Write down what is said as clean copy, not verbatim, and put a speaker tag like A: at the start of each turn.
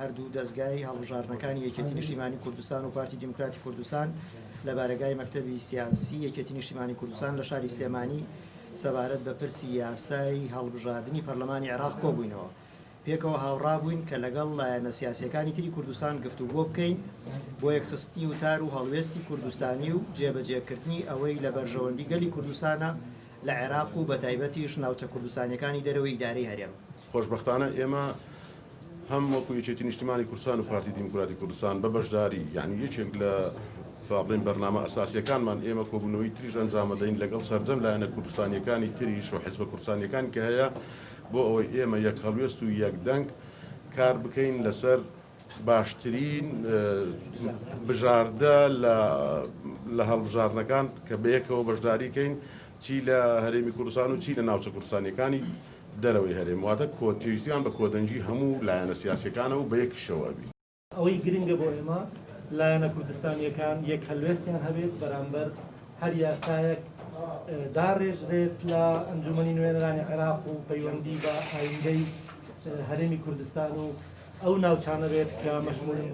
A: هەردوو دەزگای هەڵبژاردنەکانی یەکێتی نیشتیمانی کوردستان و پارتی دیموکراتی کوردستان لە بارەگای مەکتەبی سیاسی یەکێتی نیشتیمانی کوردستان لە شاری سلێمانی سەبارەت بە پرسی یاسای هەڵبژاردنی پەرلەمانی عێراق کۆبووینەوە. پێکەوە هاوڕا بووین کە لەگەڵ لایەنە سیاسییەکانی تری کوردستان گفتوگۆ بکەین بۆ یەکخستنی وتار و هەڵوێستی کوردستانی و جێبەجێکردنی ئەوەی لە بەرژەوەندی گەلی کوردستانە لە عێراق و بەتایبەتیش ناوچە کوردستانییەکانی دەرەوەی ئیدارەی هەرێم.
B: خۆشبەختانە ئێمە هەم وەکو یەکێتی نیشتیمانی کوردستان و پارتی دیموکراتی کوردستان بە بەشداری یانی یەکێک لە با بڵێین بەرنامە ئەساسیەکانمان ئێمە کۆبوونەوەی تریش ئەنجامەدەین لەگەڵ سەرجەم لایەنە کوردستانیەکانی تریش و حزبە کوردستانیەکان کە هەیە بۆ ئەوەی ئێمە یەک هەڵوێست و یەک دەنگ کار بکەین لەسەر باشترین بژاردە لە هەڵبژاردنەکان کە بەیەکەوە بەشداری کەین چی لە هەرێمی کوردستان و چی لە ناوچە کوردستانیەکانی دەرەوەی هەرێم واتە کۆ پێویستیمان بە کۆدەنگی هەموو لایەنە سیاسیەکانە و بەیەکیشەوە ئەبین.
C: ئەوەی گرنگە بۆ ئێمە لایەنە کوردستانیەکان یەک هەلوێستیان هەبێت بەرامبەر هەر یاسایەک داڕێژرێت لە ئەنجومەنی نوێنەرانی عێراق و پەیوەندی بە ئایندەی هەرێمی کوردستان و ئەو ناوچانە بێت کە مەشمولن.